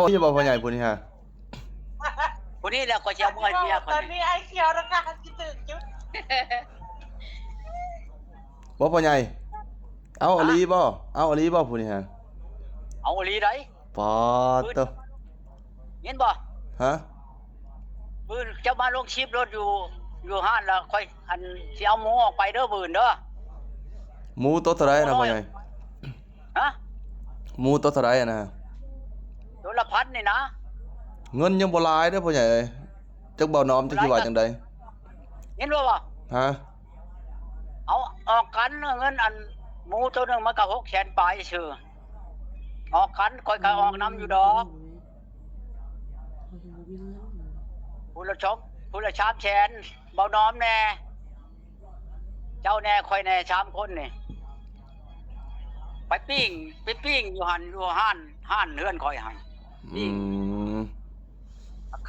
ນີ້ບໍ່ພໍ່ໃຫຍ່ຜູ້ນີ້ຮະ? ຜູ້ນີ້ແຫຼະ ຂ້ອຍຊິເອົາເມືອໃຫ້ເມຍຂ້ອຍນີ້. ບໍ່ພໍ່ໃຫຍ່ ເອົາອີ່ຫຼີບໍ່? ເອົາອີ່ຫຼີບໍ່ຜູ້ນີ້ຮະ? ເອົາອີ່ຫຼີໃດ໋. ປາດໂທ້ ຍິນບໍ່? ຮະ? ມື້ເຈົ້າມາລົງຄລິບໂລດຢູ່ ຢູ່ຮ້ານລະ ຂ້ອຍ ອັນ ຊິເອົາໝູອອກໄປເດີມື້ອື່ນເດີ. ໝູໂຕເທົ່າໃດນະພໍ່ໃຫຍ່? ຮະ? ໝູໂຕເທົ່າໃດນະ? ໂຕລະພັນນີ້ນະ. ເງິນຍັງບໍ່ຫຼາຍເດີພໍ່ໃຫຍ່ເອີຍ. ຈັກເບົາໜອມ ຈັກຊິວ່າຈັ່ງໃດ? ຍິນບໍ່? ຮະ? ເອົາ ອອກກັນເງິນ ອັນ ໝູໂຕໜຶ່ງມັນກະຫົກແສນປາຍຊື່. ອອກກັນ ຂ້ອຍກະອອກນຳຢູ່ດອກ. ຜູ້ລະສອງ ຜູ້ລະສາມແສນ ເບົາໜອມແດ່ ເຈົ້າແດ່ ຂ້ອຍແດ່ ສາມຄົນນີ້ ໄປປີ້ງ ໄປປີ້ງຢູ່ຫັ້ນ ຢູ່ຮ້ານ ຮ້ານເຮືອນຂ້ອຍຫັ້ນ ປີ້ງ ອືມ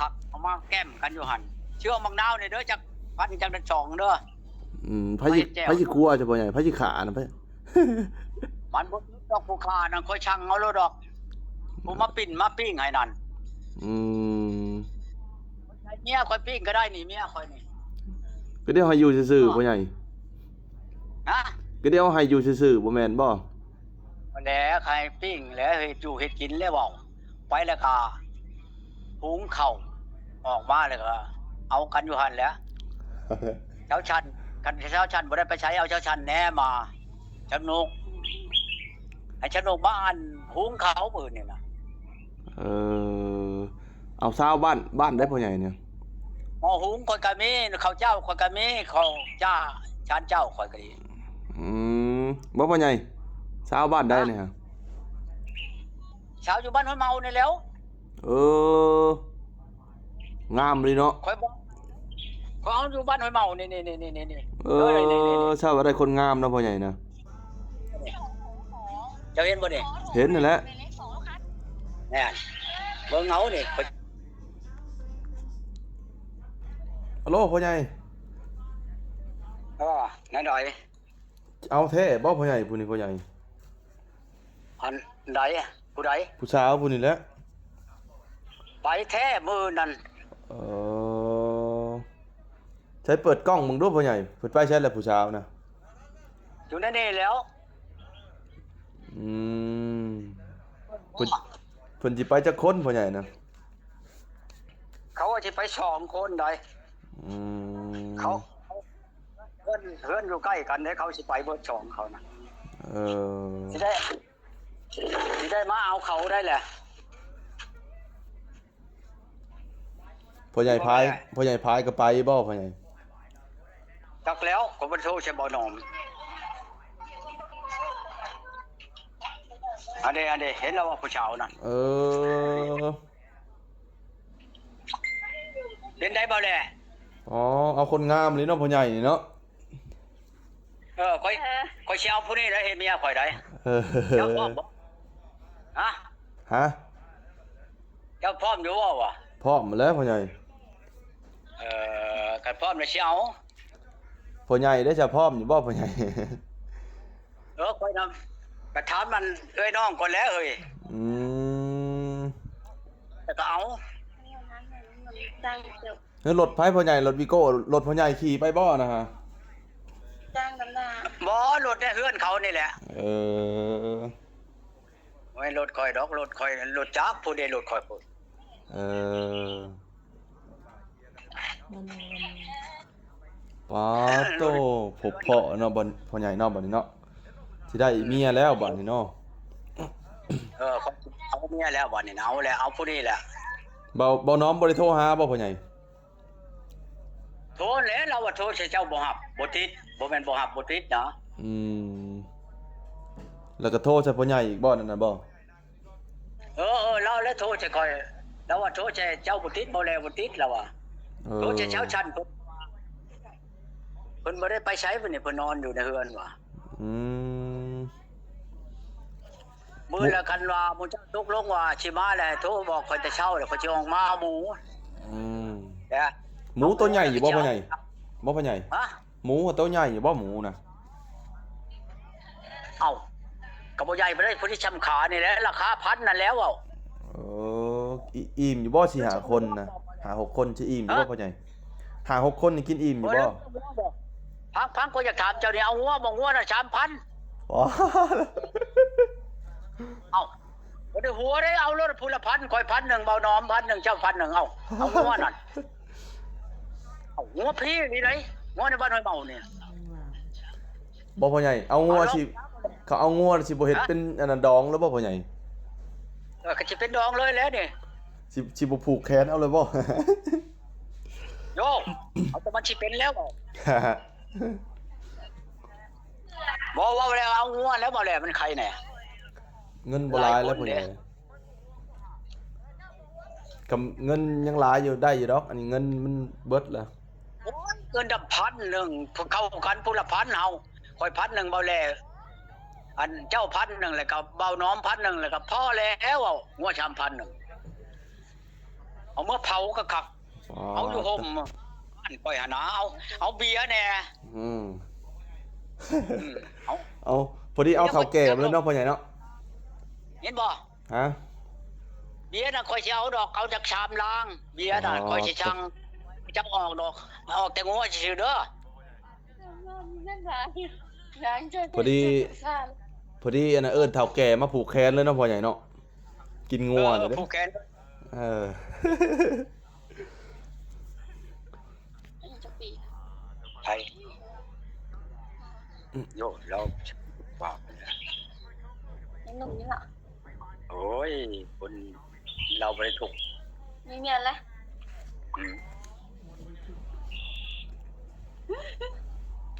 ຄັກໆ ເອົາມາແກ້ມກັນຢູ່ຫັ້ນ. ເຊື່ອໝາກນາວນີ້ເດີ ຈັກພັນ ຈັກສອງເດີ. ອືມ ໃຜຊິ ໃຜຊິຄົວຊະພໍ່ໃຫຍ່ ໃຜຊິຂ້ານະ? ມັນບໍ່ຖືກດອກ ຜູ້ຂ້ານັ້ນ ຂ້ອຍສັ່ງເອົາໂລດດອກ ຜູ້ມາປີ້ງ ມາປີ້ງໃຫ້ນັ້ນ. ອືມ ເມຍຂ້ອຍປີ້ງກະໄດ້ນີ້ ເມຍຂ້ອຍນີ້. ກະດຽວໃຫ້ຢູ່ຊື່ໆ ພໍ່ໃຫຍ່. ຮະ? ກະດຽວໃຫ້ຢູ່ຊື່ໆ ບໍ່ແມ່ນບໍ່? ຫັ້ນແຫຼະ ໃຫ້ປີ້ງແຫຼະ ເຮັດຢູ່ເຮັດກິນແຫຼະ ເວົ້າໄປແລ້ວກະ ຫຸງເຂົ້າ ອອກມາແລ້ວກະ ເອົາກັນຢູ່ຫັ້ນແຫຼະ. ຊາວຊັ້ນ ຄັນຊາວຊັ້ນບໍ່ໄດ້ໄປໃສ ເອົາຊາວຊັ້ນແດ່ມາ ຊາວນົກ ໃຫ້ຊາວນົກມາ ອັນ ຫຸງເຂົ້າມື້ນີ້ນະ. ເອີ ເອົາຊາວບ້ານ ບ້ານໃດພໍ່ໃຫຍ່ນີ້? ໝໍຫຸງຂ້ອຍກະມີ ເຂົ້າເຈົ້າຂ້ອຍກະມີ ເຂົ້າຈ້າຊານເຈົ້າຂ້ອຍກະດີ. ອືມ ບໍ່ພໍ່ໃຫຍ່ ຊາວບ້ານໃດນີ້? ຊາວຢູ່ບ້ານຫ້ວຍເມົານີ້ແຫຼ້ວ. ເອີ ງາມເລີຍເນາະ. ຂ້ອຍບອກ ຂ້ອຍເອົາຢູ່ບ້ານຫ້ວຍເມົານີ້ໆ. ເອີ ຊາວວ່າໄດ້ຄົນງາມເນາະພໍ່ໃຫຍ່ນະ. ເຈົ້າເຫັນບໍ່ນີ້? ເຫັນຫັ້ນແຫຼະ. ແມ່ນ ເບິ່ງເອົານີ້. ອາໂຫຼ ພໍ່ໃຫຍ່. ເອີ ແນວໃດ? ເອົາແທ້ບໍ່ພໍ່ໃຫຍ່ ຜູ້ນີ້ພໍ່ໃຫຍ່? ອັນໃດ? ຜູ້ໃດ? ຜູ້ສາວຜູ້ນີ້ແຫຼະ. ໄປແທ້ມື້ນັ້ນ. ເອີ ໃສເປີດກ້ອງເບິ່ງດູພໍ່ໃຫຍ່ ເພິ່ນໄປໃສລະຜູ້ສາວນະ? ຢູ່ໃນນີ້ແຫຼ້ວ. ອືມ ເພິ່ນ ເພິ່ນຊິໄປຈັກຄົນພໍ່ໃຫຍ່ນະ? ເຂົາວ່າຊິໄປສອງຄົນໃດ. ອືມ ເຂົາ ເຮືອນ ເຮືອນຢູ່ໃກ້ກັນເດ້ ເຂົາຊິໄປເບິດສອງເຂົານະ. ເອີ ຊິໄດ້ ຊິໄດ້ມາເອົາເຂົາໄດ້ແຫຼະ. ພໍ່ໃຫຍ່ພາຍ ພໍ່ໃຫຍ່ພາຍກະໄປບໍ່ພໍ່ໃຫຍ່? ຈັກແລ້ວ ຂ້ອຍບໍ່ໄດ້ໂທໃສ່ເບົາໜອມ. ອັນເດ ອັນເດ ເຫັນແລ້ວວ່າຜູ້ສາວນັ້ນ. ເອີ ເປັນໄດບໍ່ແລ? ອໍ ເອົາຄົນງາມເລີຍເນາະ ພໍ່ໃຫຍ່ນີ້ເນາະ. ເອີ ຂ້ອຍ ຂ້ອຍຊິເອົາຜູ້ນີ້ໄດ້ເຮັດເມຍຂ້ອຍໄດ. ເອີ ເຈົ້າພ້ອມບໍ່? ຮະ? ຮະ? ເຈົ້າພ້ອມຢູ່ບໍ່ວະ? ພ້ອມແລ້ວພໍ່ໃຫຍ່. ເອີ ຄັນພ້ອມແລ້ວຊິເອົາ. ພໍ່ໃຫຍ່ເດ້ ຈະພ້ອມຢູ່ບໍ່ພໍ່ໃຫຍ່? ເອີ ຂ້ອຍນຳ ກະຖາມມັນເອື້ອຍນ້ອງກ່ອນແຫຼະເຮີ້ຍ. ອືມ ແລ້ວກະເອົາ. ເອີ ລົດໃຜພໍ່ໃຫຍ່? ລົດວີໂກ້ ລົດພໍ່ໃຫຍ່ຂີ່ໄປບໍ່ນະ? ຈ້າງນຳໜ້າ. ບໍ່ ລົດໃນເຮືອນເຂົານີ້ແຫຼະ. ເອີ ບໍ່ແມ່ນລົດຂ້ອຍດອກ ລົດຂ້ອຍ ລົດຈັກ ຜູ້ເດ ລົດຂ້ອຍພຸ້ນ. ເອີ ປາໂຕ ພົບພໍ້ເນາະ ບ່ອນ ພໍ່ໃຫຍ່ເນາະ ບັດນີ້ເນາະ ຊິໄດ້ເມຍແລ້ວບັດນີ້ເນາະ. ເອີ ເຂົາເອົາເມຍແລ້ວບັດນີ້ນະ ເອົາແລ້ວ ເອົາຜູ້ນີ້ແຫຼະ. ເບົາ ເບົາໜອມບໍ່ໄດ້ໂທຫາບໍ່ພໍ່ໃຫຍ່? ໂທແຫຼະ ລາວວ່າໂທໃສ່ເຈົ້າບໍ່ຮັບບໍ່ຕິດ ບໍ່ແມ່ນບໍ່ຮັບບໍ່ຕິດນະ. ອືມ ແລ້ວກໍໂທໃສ່ພໍ່ໃຫຍ່ອີກບໍ່ນັ້ນນະບໍ່? ເອີ ເອີ ລາວແຫຼະໂທໃສ່ຂ້ອຍ ລາວວ່າໂທໃສ່ເຈົ້າບໍ່ຕິດ ບໍ່ແລບໍ່ຕິດ ລາວວ່າ. ເອີ ໂທໃສ່ຊາວຊັ້ນ ເພິ່ນ ເພິ່ນບໍ່ໄດ້ໄປໃສ ເພິ່ນນີ້ ເພິ່ນນອນຢູ່ໃນເຮືອນວ່າ. ອືມ ມື້ລະ ຄັນວ່າໝູ່ເຈົ້າຕົກລົງວ່າຊິມາແລ້ວ ໂທບອກຂ້ອຍແຕ່ເຊົ້າແລ້ວ ຂ້ອຍຊິອອກມາຫາໝູ. ອືມ ແຕ່ ໝູໂຕໃຫຍ່ຢູ່ບໍ່ພໍ່ໃຫຍ່? ບໍ່ພໍ່ໃຫຍ່? ຮະ? ໝູໂຕໃຫຍ່ຢູ່ບໍ່ໝູນະ? ເອົ້າ ກໍບໍ່ໃຫຍ່ປານໃດ ພໍດີຊ່ຳຂານີ້ແຫຼະ ລາຄາພັນນັ້ນແຫຼະເວົ້າ. ເອີ ອີ່ມຢູ່ບໍ່ ສີ່ຫ້າຄົນນະ? ຫ້າຫົກຄົນຊິອີ່ມຢູ່ບໍ່ ພໍ່ໃຫຍ່? ຫ້າຫົກຄົນນີ້ກິນອີ່ມຢູ່ບໍ່? ຟັງໆ ຂ້ອຍຢາກຖາມເຈົ້ານີ້ ເອົາງົວບໍ່? ງົວນະສາມພັນ. ອໍ ເອົ້າ ບໍ່ໄດ້ຫົວເດ້ ເອົາໂລດ ຜູ້ລະພັນ ຂ້ອຍພັນໜຶ່ງ ເບົາໜອມພັນໜຶ່ງ ເຈົ້າພັນໜຶ່ງ ເອົາ ເອົາງົວນັ້ນ. ເອົາ ງົວພີນີ້ໄດ໋ ງົວໃນບ້ານຫ້ວຍເມົານີ້. ບໍ່ພໍ່ໃຫຍ່ ເອົາງົວ ເອົາ ຊິ ເຂົາເອົາງົວຊິບໍ່ເຮັດ ຮະ? ເປັນອັນນັ້ນດອງແລ້ວບໍ່ພໍ່ໃຫຍ່? ເອີ ກໍຊິເປັນດອງເລີຍແຫຼະນີ້. ຊິ ຊິບໍ່ຜູກແຂນເອົາເລີຍບໍ່? ໂຍ ເອົາແຕ່ມັນຊິເປັນແລ້ວບໍ່? ບໍ່ ເວົ້າແລ້ວເອົາງົວແລ້ວ ເວົ້າແລ້ວມັນໄຄແດ່. ເງິນບໍ່ຫຼາຍແລ້ວພໍ່ໃຫຍ່. ກຳ ເງິນຍັງຫຼາຍຢູ່ ໄດ້ຢູ່ດອກ ອັນນີ້ເງິນມັນເບິດລະ. ໂອ້ຍ ເງິນດຳພັນໜຶ່ງ ເຂົ້າກັນຜູ້ລະພັນ ເຮົາ ຂ້ອຍພັນໜຶ່ງ ເບົາແລ ອັນເຈົ້າພັນໜຶ່ງ ແລ້ວກໍເບົາໜອມພັນໜຶ່ງ ແລ້ວກໍພໍແລ້ວ ເອົາງົວສາມພັນໜຶ່ງ ເອົາເມືອເຜົາຄັກໆ. ອໍ ເອົາຢູ່ຮົ່ມບ້ານຂ້ອຍຫັ້ນນະ ເອົາ ເອົາເບຍແດ່. ອືມ ອືມ ເອົາ ເອົາ ພໍດີເອົາເຖົ້າແກ່ມາເລີຍເນາະ ພໍ່ໃຫຍ່ເນາະ ເຫັນບໍ່? ຮະ? ເບຍນະຂ້ອຍຊິເອົາດອກ ເອົາຈັກສາມລາງ ເບຍນະ. ອໍ ຂ້ອຍຊິສັ່ງເຈົ້າອອກດອກ ອອກແຕ່ງົວຊື່ໆເດີ. ພໍດີ ພໍດີອັນນັ້ນ ເອີ້ນເຖົ້າແກ່ມາຜູກແຂນເລີຍເນາະ ພໍ່ໃຫຍ່ເນາະ ກິນງົວ. ເອີ ນີ້ເດ້ ຜູກແຂນ. ເອີ ອາຍຸຈັກປີ? ໃຜ? ໂຍ ລາວວ່າ ຍັງໜຸ່ມຢູ່ເນາະ. ໂອ້ຍ ຄົນລາວບໍ່ໄດ້ທຸກ ມີເມຍແລ້ວ. ອືມ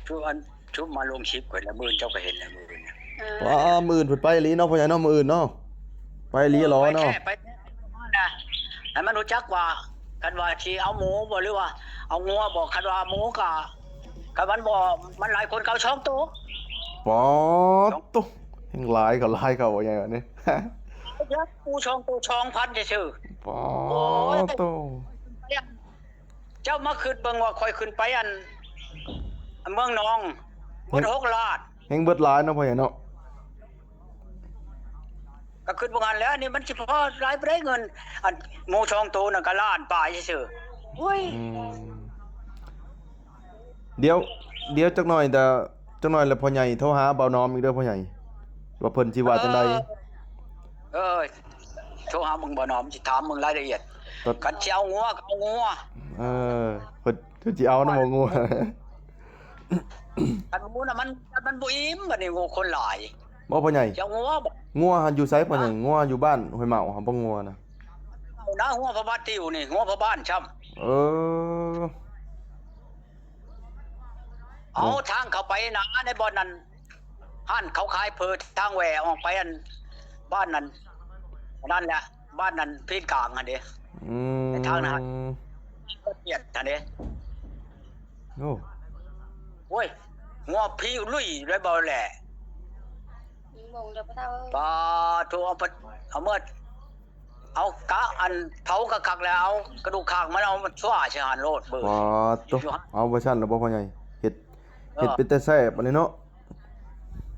ຄືອັນ ຊຸມມາລົງຄລິບຂ້ອຍລະ ມື້ອື່ນເຈົ້າກໍເຫັນແລ້ວ ມື້ອື່ນ. ເອີ ວ້າ ມື້ອື່ນເພິ່ນໄປອີ່ຫຼີເນາະ ພໍ່ໃຫຍ່ເນາະ ມື້ອື່ນເນາະ ໄປອີ່ຫຼີຫຼໍເນາະ. ໄປແທ້ ໄປແທ້ ນະ ໃຫ້ມັນຮູ້ຈັກວ່າ ຄັນວ່າຊິເອົາໝູບໍ່ ຫຼືວ່າເອົາງົວບໍ່ ຄັນວ່າໝູກໍ ຄັນມັນບໍ່ ມັນຫຼາຍຄົນກໍເອົາສອງໂຕ. ປາດໂທ້ ແຮ່ງຫຼາຍເຂົາ ຫຼາຍເຂົາ ພໍ່ໃຫຍ່ບາດນີ້ ໝູສອງໂຕສອງພັນຊື່ໆ. ປາດໂທ້ ໂອ້ຍ ເຈົ້າມາຄິດເບິ່ງວ່າຂ້ອຍຂຶ້ນໄປອັນ ອັນເມືອງນອງ ເບິດຫົກລ້ານ ແຮ່ງເບິດຫຼາຍເນາະ ພໍ່ໃຫຍ່ເນາະ. ກໍຄິດວ່າຫັ້ນແຫຼະ ອັນນີ້ມັນຊິພໍຫຼາຍປານໃດເງິນ ອັນໝູສອງໂຕນັ້ນກໍລ້ານປາຍຊື່ໆ. ໂອ້ຍ ອືມ ດຽວ ດຽວຈັກໜ້ອຍ ດຽວຈັກໜ້ອຍແລ້ວພໍ່ໃຫຍ່ໂທຫາເບົາໜອມອີກເດີພໍ່ໃຫຍ່ ວ່າເພິ່ນຊິວ່າຈັ່ງໃດ. ເອີ ເອີ ໂທຫາເບິ່ງເບົາໜອມ ຊິຖາມເບິ່ງລາຍລະອຽດ. ຄັນຊິເອົາງົວກໍເອົາງົວ. ເອີ ເພິ່ນ ເພິ່ນຊິເອົານຳບໍ່ງົວ? ຄັນໝູນະ ມັນ ມັນບໍ່ອີ່ມ ບາດນີ້ ໂອ້ ຄົນຫຼາຍ. ບໍ່ພໍ່ໃຫຍ່ ຊິເອົາງົວບໍ່? ງົວຫັ້ນຢູ່ໃສພໍ່ໃຫຍ່? ຮະ? ງົວຢູ່ບ້ານຫ້ວຍເມົາຫັ້ນບໍ່ ງົວນະ? ເອົານະ ງົວພະບາດຕິວນີ້ ງົວພະບານຊ້ຳ. ເອີ ເອົາ ໂອ້ ທາງເຂົ້າໄປນະ ໃນບ່ອນນັ້ນ ຮ້ານເຂົາຂາຍເຝີ ທາງແຫວ່ອອກໄປອັນ ບ້ານນັ້ນ ນັ້ນແຫຼະ ບ້ານນັ້ນພີນກາງຫັ້ນເດ້. ອືມ ໃນທາງນັ້ນ ປຽດຫັ້ນເດ້. ໂອ້ ໂອ້ຍ ຫົວພິວລຸຍເລີຍບໍ່ແຫຼະ. ຍິງມົງເດີພໍ່ເຖົ້າເອີຍ. ປາໂທ ເອົາ ເອົາເມືອ ເອົາກະອັນເຜົາຄັກໆ ແລ້ວເອົາກະດູກຂ້າງມັນ ເອົາມາຊວາໃສ່ຫັ້ນໂລດເບີ. ປາໂທ ເອົາວ່າຊັ້ນລະບໍ່ພໍ່ໃຫຍ່? ເຮັດ ເອີ ເຮັດເປັນຕາແຊບອັນນີ້ເນາະ.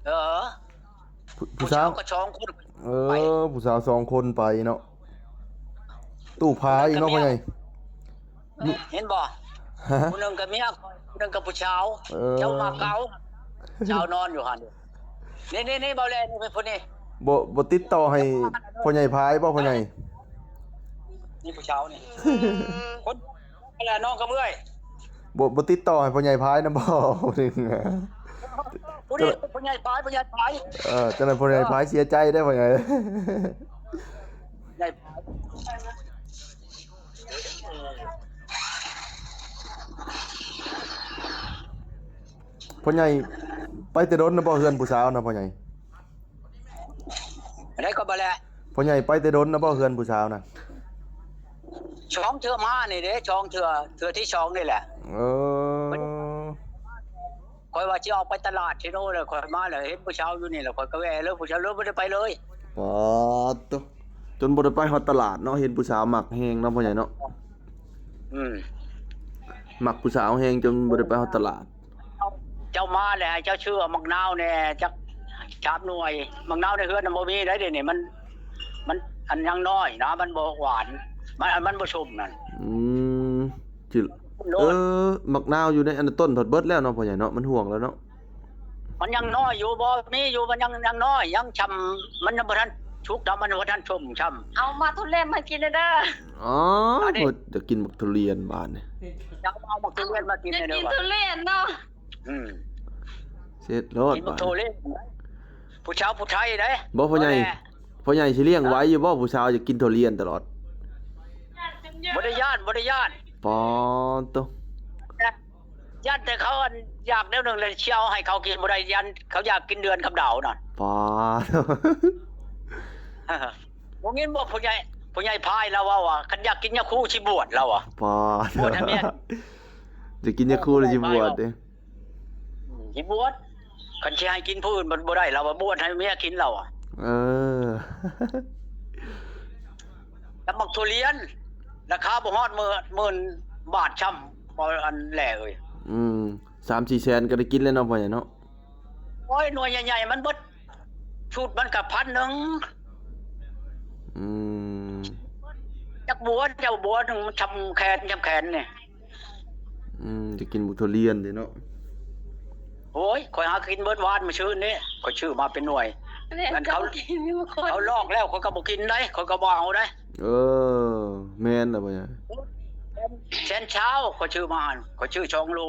ເອີ ຜູ້ ຜູ້ສາວ ຜູ້ສາວກໍສອງຄົນ. ເອີ ໄປ ຜູ້ສາວສອງຄົນໄປເນາະ. ຕູ້ຜາອີກເນາະພໍ່ໃຫຍ່. ເຫັນບໍ່? ຜູ້ໜຶ່ງກໍເມຍຂ້ອຍ ຜູ້ໜຶ່ງກໍຜູ້ສາວ. ເອີ ເຈົ້າມາເກົ່າ ສາວນອນຢູ່ຫັ້ນ. ນີ້ໆໆ ເບົາແລ ນີ້ເປັນຜູ້ນີ້. ບໍ່ ບໍ່ຕິດຕໍ່ໃຫ້ພໍ່ໃຫຍ່ພາຍບໍ່ພໍ່ໃຫຍ່? ນີ້ຜູ້ສາວນີ້ ອືມ ຄົນ ແລ້ວນ້ອງກໍເມື່ອຍ. ບໍ່ ບໍ່ຕິດຕໍ່ໃຫ້ພໍ່ໃຫຍ່ພາຍນຳບໍ່? ຜູ້ນີ້ ພໍ່ໃຫຍ່ພາຍ ພໍ່ໃຫຍ່ພາຍ. ເອີ ຈັ່ງນັ້ນພໍ່ໃຫຍ່ພາຍເສຍໃຈເດ້ພໍ່ໃຫຍ່. ໃຫຍ່ພາຍ ພໍ່ໃຫຍ່ໄປແຕ່ດົນນະບໍ່ ເຮືອນຜູ້ສາວນະພໍ່ໃຫຍ່? ອັນໃດກໍບໍ່ແລະ. ພໍ່ໃຫຍ່ໄປແຕ່ດົນນະບໍ່ ເຮືອນຜູ້ສາວນະ? ສອງເທື່ອມານີ້ເດ້ ສອງເທື່ອ ເທື່ອທີສອງນີ້ແຫຼະ. ເອີ ຂ້ອຍວ່າຊິອອກໄປຕະຫຼາດຊິໂນແລ້ວ ຂ້ອຍມາແລ້ວເຫັນຜູ້ສາວຢູ່ນີ້ແລ້ວ ຂ້ອຍກໍແວ່ເລີຍ ຜູ້ສາວເລີຍບໍ່ໄດ້ໄປເລີຍ. ປາດໂທ້ ຈົນບໍ່ໄດ້ໄປຮອດຕະຫຼາດເນາະ ເຫັນຜູ້ສາວມັກແຮງເນາະພໍ່ໃຫຍ່ເນາະ. ອືມ ມັກຜູ້ສາວແຮງຈົນບໍ່ໄດ້ໄປຮອດຕະຫຼາດ. ເຈົ້າມາແລ້ວໃຫ້ເຈົ້າຊື້ໝາກນາວແດ່ຈັກສາມໜ່ວຍ. ໝາກນາວໃນເຮືອນນະບໍ່ມີໃດ ດຽວນີ້ມັນ ມັນອັນຍັງນ້ອຍນະ ມັນບໍ່ຫວານ ມັນ ອັນມັນບໍ່ຊົມນັ້ນ. ອືມ ຊິ ໂລດ ເອີ ໝາກນາວຢູ່ໃນອັນຕົ້ນພັດເບິດແລ້ວເນາະ ພໍ່ໃຫຍ່ເນາະ ມັນຮ່ວງແລ້ວເນາະ. ມັນຍັງນ້ອຍຢູ່ ບໍ່ ມີຢູ່ ມັນຍັງ ຍັງນ້ອຍ ຍັງຊ່ຳ ມັນຍັງບໍ່ທັນສຸກດອກ ມັນບໍ່ທັນຊົມຊ່ຳ. ເອົາໝາກທຸລຽນມາກິນແດ່ເດີ. ອໍ ມາເດີ ເພິ່ນຈະກິນໝາກທຸລຽນບາດນີ້. ເຈົ້າເອົາໝາກທຸລຽນມາກິນແດ່ເດີ ກິນທຸລຽນເນາະ. ອືມ ເສັດໂລດ ກິນໝາກທຸລຽນ ບາດນີ້ ຜູ້ຊາວຜູ້ໄທເດ້. ບໍ່ ພໍ່ໃຫຍ່ ພໍ່ໃຫຍ່ຊິລ້ຽງໄວ້ຢູ່ບໍ່? ຜູ້ຊາວຢາກກິນທຸລຽນຕະຫຼອດ. ບໍ່ໄດ້ຢ້ານ ບໍ່ໄດ້ຢ້ານ. ປາໂຕ ຢ້ານແຕ່ເຂົາອັນຢາກແນວໜຶ່ງ ແລ້ວຊິເອົາໃຫ້ເຂົາກິນບໍ່ໄດ້ ຢ້ານເຂົາຢາກກິນເດືອນກັບດາວນັ້ນ. ປາໂຕ ບໍ່ຍິນບໍ່ ຜູ້ໃຫຍ່ ຜູ້ໃຫຍ່ພາຍລາວເວົ້າວ່າ ຄັນຢາກກິນຍາຄູຊິບວດ ລາວວ່າ. ປາໂຕ ບວດໃຫ້ເມຍ ຢາກກິນຍາຄູແລ້ວຊິບວດເດ້. ອືມ ຊິບວດ ຄັນຊິໃຫ້ກິນຜູ້ອື່ນມັນບໍ່ໄດ້ ລາວວ່າບວດໃຫ້ເມຍກິນ ລາວວ່າ. ເອີ ແລ້ວໝາກທຸລຽນ ລາຄາບໍ່ຮອດໝື່ນ ໝື່ນບາດຊ້ຳ ບໍ່ ອັນແຫຼເອີຍ. ອືມ ສາມສີ່ແສນກໍໄດ້ກິນແລ້ວເນາະ ພໍ່ໃຫຍ່ເນາະ. ໂອ້ຍ ໜ່ວຍໃຫຍ່ໆ ມັນເບິດ ຊຸດມັນກໍພັນໜຶ່ງ. ອືມ ຈັກບວດ ເຈົ້າບວດໜຶ່ງ ມັນຊ່ຳແຂນ ຊ່ຳແຂນນີ້. ອືມ ຈະກິນໝາກທຸລຽນເດ້ເນາະ. ໂອ້ຍ ຂ້ອຍຫາກິນເບິດວານມື້ຊືນນີ້ ຂ້ອຍຊື້ມາເປັນໜ່ວຍ. ແມ່ນ ອັນເຂົາ ເຈົ້າກິນຢູ່ ເຂົາລອກແລ້ວ ຂ້ອຍກໍບໍ່ກິນໄດ໋ ຂ້ອຍກໍບໍ່ເອົາໄດ໋. ເອີ ແມ່ນລະ ພໍ່ໃຫຍ່ ແສນຊາວ ຂ້ອຍຊື້ມາຫັ້ນ ຂ້ອຍຊື້ສອງໂລ.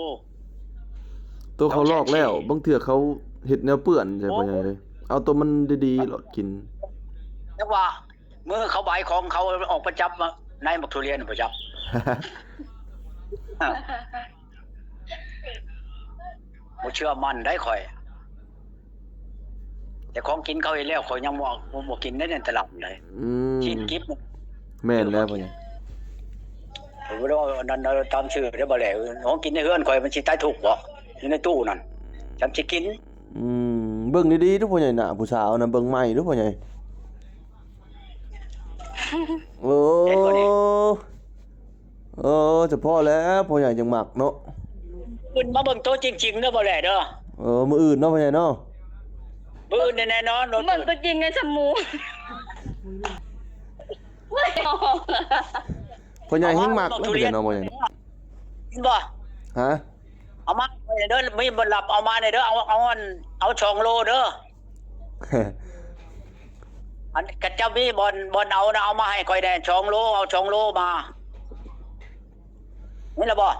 ໂຕເຂົາລອກແລ້ວ ສອງແສນສີ່ ບາງເທື່ອເຂົາເຮັດແນວເປື້ອນໃສ່ ພໍ່ໃຫຍ່ເອີຍ. ເອົາໂຕມັນດີໆໂລດກິນ. ຈັກວ່າ ມື້ເຂົາບາຍຂອງເຂົາອອກໄປຈັບໃນໝາກທຸລຽນບໍ່ຈັກ. ບໍ່ເຊື່ອໝັ້ນໄດ໋ຂ້ອຍ ແຕ່ຂອງກິນເຂົາເຮັດແລ້ວ ຂ້ອຍຍັງບໍ່ ບໍ່ ບໍ່ກິນໃນຕະຫຼາດໃດ໋. ອືມ ຊີ້ນກິບ ແມ່ນແລ້ວ ບໍ່ກິນ ພໍ່ໃຫຍ່. ເອີ ບໍ່ໄດ້ວ່າອັນນັ້ນ ຕາມຊື່ເດີ ບໍ່ແຫຼ. ຂອງກິນໃນເຮືອນຂ້ອຍມັນຊິຕາຍທຸກບໍ່ ຢູ່ໃນຕູ້ນັ້ນ ຈຳຊິກິນ. ອືມ ເບິ່ງດີໆດູ ພໍ່ໃຫຍ່ ໜ້າຜູ້ສາວນະ ເບິ່ງໃໝ່ດູ ພໍ່ໃຫຍ່. ໂອ້ ເຫັນບໍ່ນີ້? ເອີ ສະເພາະແລ້ວພໍ່ໃຫຍ່ຈັ່ງມັກເນາະ. ຂຶ້ນມາເບິ່ງໂຕຈິງໆເດີ ບໍ່ແຫຼເດີ. ເອີ ມື້ອື່ນເນາະພໍ່ໃຫຍ່ເນາະ. ມື້ອື່ນແນ່ນອນ ເບິ່ງໂຕຈິງໃນສະໝູ. ພໍ່ໃຫຍ່ແຮງມັກເນາະ ພໍ່ໃຫຍ່ເນາະ. ເຫັນບໍ່? ຮະ? ເອົາມາໃຫ້ເດີ ມີບໍ່ລັບ ເອົາມາແດ່ເດີ. ເອົາ ເອົາ ເອົາສອງໂລເດີ. ອັນ ຄັນເຈົ້າມີບ່ອນ ບ່ອນເອົານະ ເອົາມາໃຫ້ຂ້ອຍແດ່ ສອງໂລ ເອົາສອງໂລມາ. ເຫັນລະບໍ່?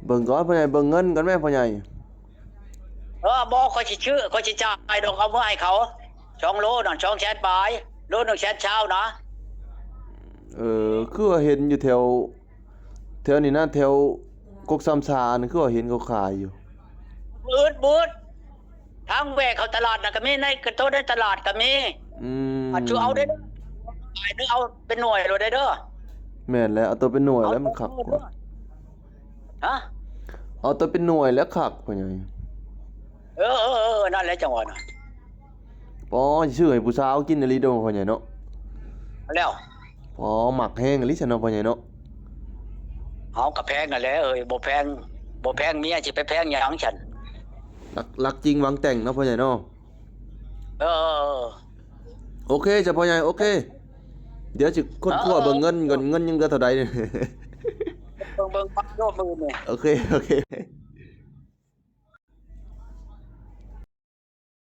ເບິ່ງກ່ອນພໍ່ໃຫຍ່ ເບິ່ງເງິນກ່ອນແມ້ພໍ່ໃຫຍ່. ເອີ ບໍ່ ຂ້ອຍຊິຊື້ ຂ້ອຍຊິຈ່າຍດອກ ເອົາມາໃຫ້ເຂົາ ສອງໂລນັ້ນ ສອງແສນປາຍ ໂລໜຶ່ງແສນຊາວນະ. ເອີ ຄືວ່າເຫັນຢູ່ແຖວ ແຖວນີ້ນະ ແຖວກົກສາມຊານີ້ ຄືວ່າເຫັນເຂົາຂາຍຢູ່. ບືດ ບືດ ທາງແວ່ເຂົ້າຕະຫຼາດນະກໍມີ ໃນກະໂຕໃນຕະຫຼາດກໍມີ. ອືມ ອັນ ເອົາເດ້ ຂາຍເດີ ເອົາເປັນໜ່ວຍໂລດເດີ. ແມ່ນແລ້ວ ເອົາໂຕເປັນໜ່ວຍແລ້ວມັນຄັກກວ່າ. ຮະ? ເອົາໂຕເປັນໜ່ວຍແລ້ວຄັກ ພໍ່ໃຫຍ່. ເອີ ເອີ ເອີ ນັ້ນແຫຼະ ຈັ່ງວ່ານະ. ປໍ ຊິຊື້ໃຫ້ຜູ້ສາວກິນອີ່ຫຼີເດີພໍ່ໃຫຍ່ເນາະ. ແລ້ວ ອໍ ມັກແຮງອີ່ຫຼີຊັ້ນເນາະພໍ່ໃຫຍ່ເນາະ. ເຮົາກໍແພງຫັ້ນແຫຼະເອີຍ ບໍ່ແພງ ບໍ່ແພງເມຍຊິໄປແພງຫຍັງຊັ້ນ. ລັກ ລັກຈິງຫວັງແຕ່ງເນາະພໍ່ໃຫຍ່ເນາະ. ເອີ ເອີ ເອີ ໂອເຄຈ້ະພໍ່ໃຫຍ່ ໂອເຄ. ດຽວຊິຄົ້ນຄວ້າເບິ່ງເງິນກ່ອນ ເງິນຍັງເຫຼືອເທົ່າໃດ. ເບິ່ງ ເບິ່ງ ເບິ່ງໂລດມື້ນີ້. ໂອເຄ ໂອເຄ.